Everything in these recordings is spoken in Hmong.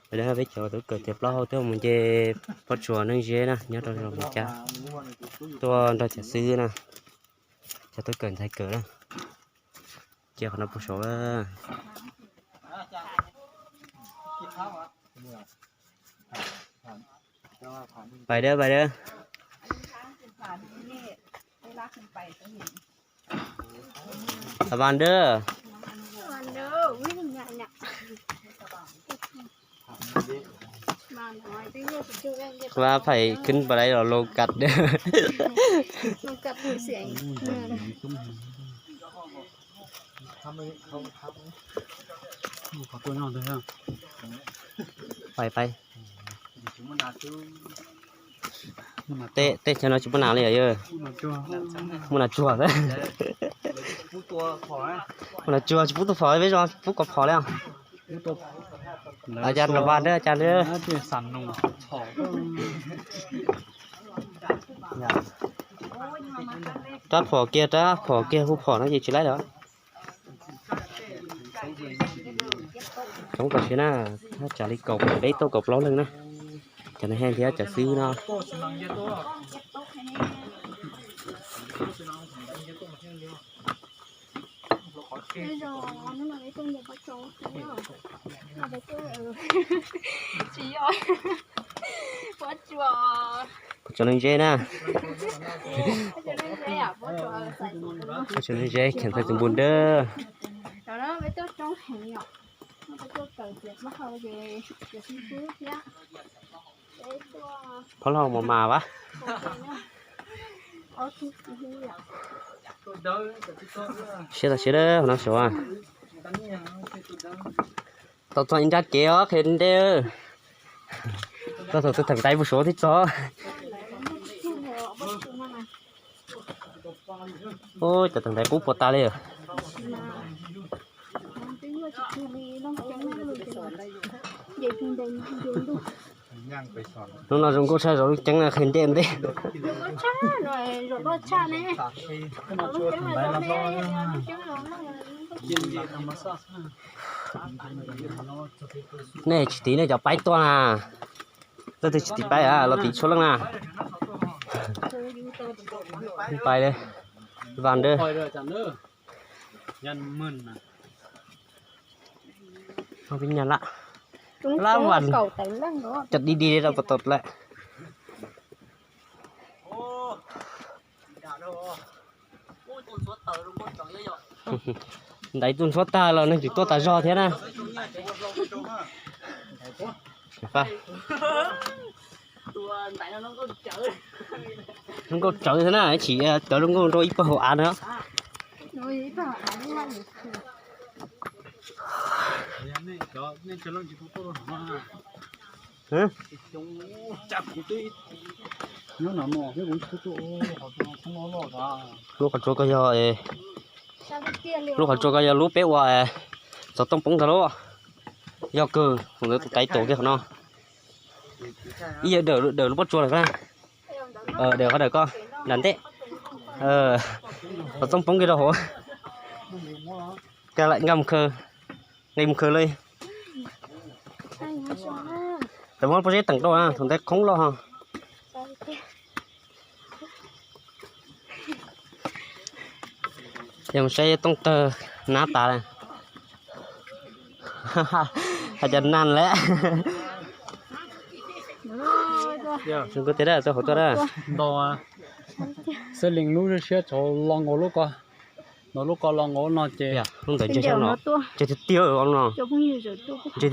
Peb cov tub kawm tiav plaub hau tuaj mus nce pob tsuas Neej Zeb na, nyob rau zos Mus Cab, tuaj nrog cov xib hwb na, cov tub kawm ntxhais kawm na, cia qhov no puag saud. Pais dab, pais dab. Vas dab. Vas phaim khwv pas dais los lus kas dab. Pais, pais. Tej, tej chaw no tsis muaj nas li os. Muaj nas tsuag xwb. Muaj nas tsuag tsis pub tua phom, peb zos pub kom phom li os. Cas los vas dab, cas dab. Rab phom kiag, rab phom kiag, hu phom no ces tsis laib lawm. Coob kawg thiab na, tsam li kaum peb tuaj kaum plaub leeg na. Cov neeg thiab cov xib hwb no. Pob tsuas Neej Zeb na. Pob tsuas Neej Zeb, kheev txhais tus npun dab. Phab Lauj mas mas vas. Siab tau siab dab, qhov no suav. Tau txog ib nrab kev os, qhia ntej. Tau thaum tus theem ntaiv puag suav thiab txog. Ub, cov theem ntaiv qub puas tas li. Hnub no zoo nkauj tshaj, zov lub ceeb no qhia ntej ntej. Nej tsis tiv nej cov paib tuaj na. Leej twg tsis tiv paib los tiv tshuaj leej na. Pais li, vas dab. Pib nyas lab, lab vas, cov di di rau puas tau lawm. Ntaiv tuaj ntxhuav tag los neeg tseem tuaj tas zog thiab na. Zoo nkauj tsawv thiab na, chim cov zoo nkauj rau ib pawg hauv av na. Lub qhov tsua ko yog, lub qhov tsua ko yog lub peb ua xov tooj poob ntag lauj. Yog kawg, tus ntawd tus taiv tuaj kiag qhov no. Ib yam dawm lub pob tsuas lawm na. Dawm qhov dawm ko nram ntej. Xov tooj poob kiag rau hauv. Kag lawm, nqa mus khaws, nqa mus khaws li. Tawm muab pob zeb teem rau na, thaum ntawd qhoob loj ho. Yog saib tooj tawg nab tas. Hais cas nag lawm. Zoo nkauj tiag, tuaj hauv tuaj na. Xib Lees lub siab tshauv los nkaus lub ko, nkaus lub ko los nkaus no ces. Lub ntawd ntseg tiag tiag no. Ntseg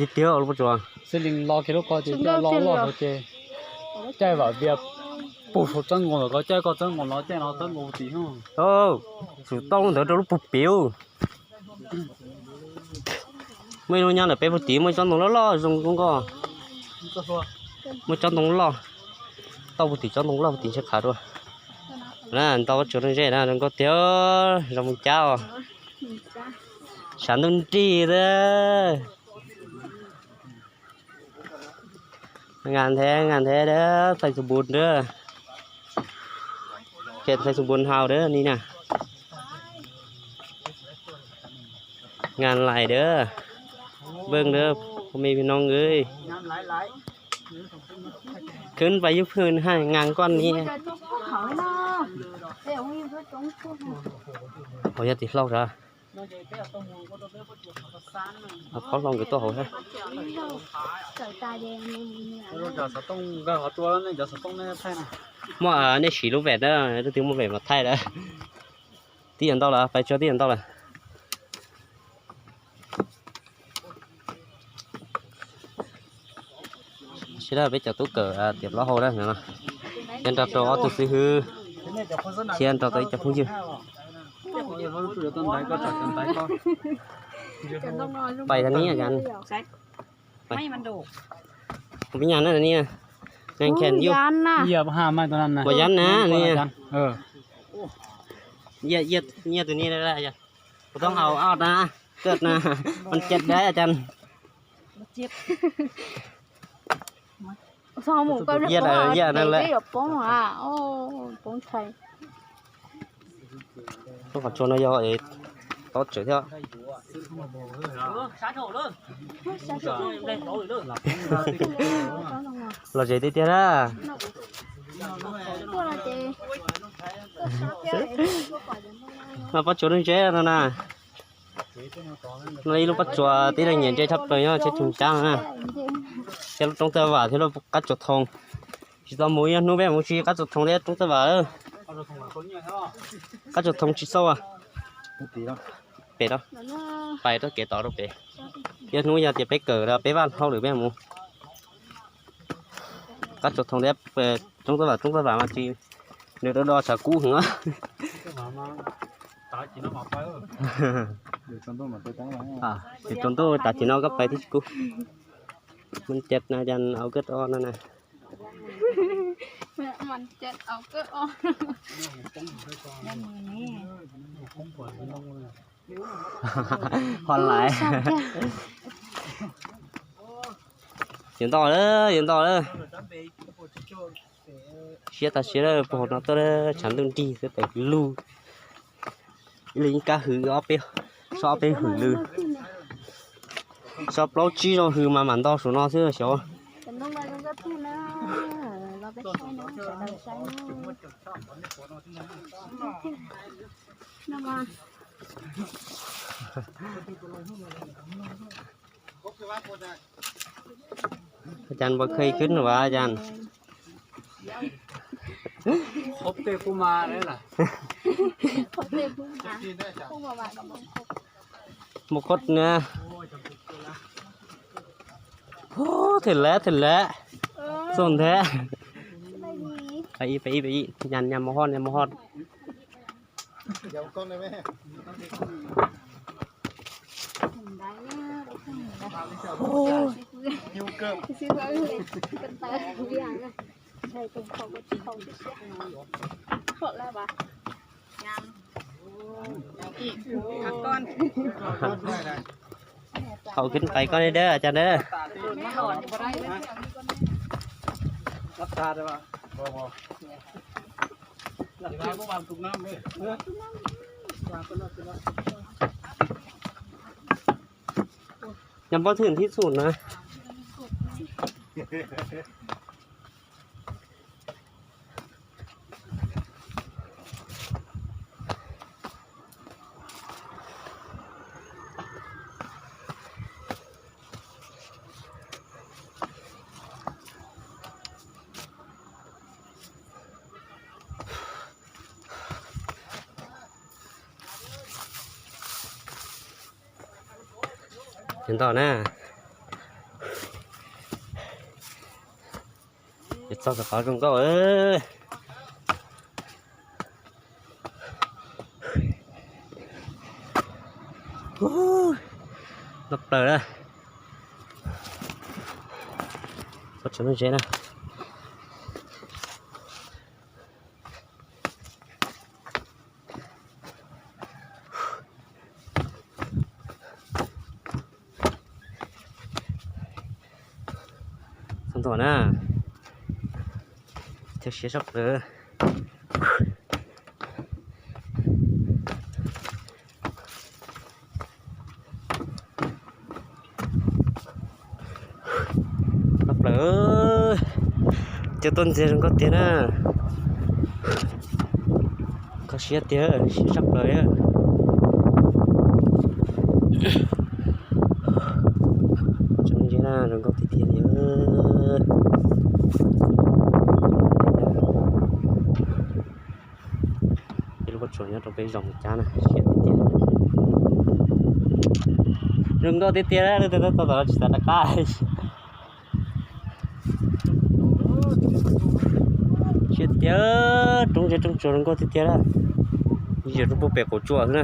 tiag tiag lub pob tsuas. Xib Lees los kiag lub ko ces coj los loj hauv ces caij vam vias puag saum txawb nkaus lawm, ko caij ko txawb nkaus no, caij no txawb nkaus tim. Xum tau ntawd rau lub puag pem. Muaj ib lub nyob ntawm peb puag tim, muaj ib tsob ntoo loj loj zoo nkauj nkauj. Muaj tsob ntoo loj, tau puag tim tsob ntoo loj puag tim ntshe qhav dua. Na, ntau pob tsuas neeg zej na, zoo nkauj tiag, zoo Moos Cab os. Sav ntuj nrig xwb. Ngas nthev, ngas nthev dab, txhais xu npus dab. Txhais xu npus hau dab ni na. Ngas lais dab, npeej dab. Ua me vi noo nkawd khwb pais yub phwj ha ngas koj ni. Hauv yog tim hlau sas. Qhob hlau nkawd tuaj hauv thiab. Muaj nej siv lub vem na, leej twg muaj vem mas thaij lawm. Tib yam ntau lawm, pais tso tib yam ntau lawm. Sawv daws peb cov tub kawm tiam plaub hau na, thiab nrog rau ob tug xib hwb, thiab nrog rau ib co phooj ywg. Pais tag ni, peb nyas na ni, nkees yuj, puas yab na ni, nyiaj tus ni, kuv toob hau ob na, koj na, man caj dab cas. Yaj na lawm. Tub qhov tsua no yog es tau tsawm thiab. Los ze tiag tiag na. Pob tsuas lub ntseb no na. No ib lub pob tsuas tib leeg nyiam ntse tshaj plaws nyob tsheb tsoog cab no na. Thiab lub roob txawj vam thiab lub qab tsuas thoo. Tsis tau mus, ib hnub peb mus ua si qab tsuas thoo thiab roob txawj vam. Qab tsuas thoo tsis xauj. Pem, pais rau kev tod rau pem. Ib hnub yog tias peb kawm los peb vaj hauj lwm peb mus. Qab tsuas thoo thiab roob txawj vam, roob txawj vam mas tsis, nws do do tshav kub heev. Ces tsaus ntuj tav tim no koj pais thiab tsis kub. Man caj na, cas au kawg o no na. Ho lais. Yuav ntoj lawm, yuav ntoj lawm. Siab tas siab lawm, puag hauv no tuaj lawm, tshav ntuj nrig xwb pem lug. Ib leeg ib kab hws, ob peb, so ob peb hws lwm. So plaub tsib zaug hws mas mam ntau saum no xwb xyov. Cas npau khej khwb no as cas. Npau khoj na. Them lawm, them lawm. Xoj nthe. Pais ib, pais ib, pais ib, nyas, nyas mos hoj, nyas mos hoj. Thaum khwv pais koj li dawb cas dawb. Nyam npoj thwm thib tsum na. Ntau na. Txog tom qhov zoo nkauj. Noj plaws na. Pob tsuas lub ntse na. Txog ntua na. Thiab siab soj plawg. plaws. Cua tuaj ntxiag zoo nkauj tiag na. Kho siab tiag, siab tshaj plaws. Tsoom ntsia na, zoo nkauj tiag tiag li. Ib lub pob tsuas nyob rau peb zos Moos Cab na, siab tiag tiag. Zoo nkauj tiag tiag, tau tom tsis xav rov qab. Siab tiag tiag, roob zeb roob tsuas zoo nkauj tiag tiag. Yog roob puag pem qaum tsuas xwb na.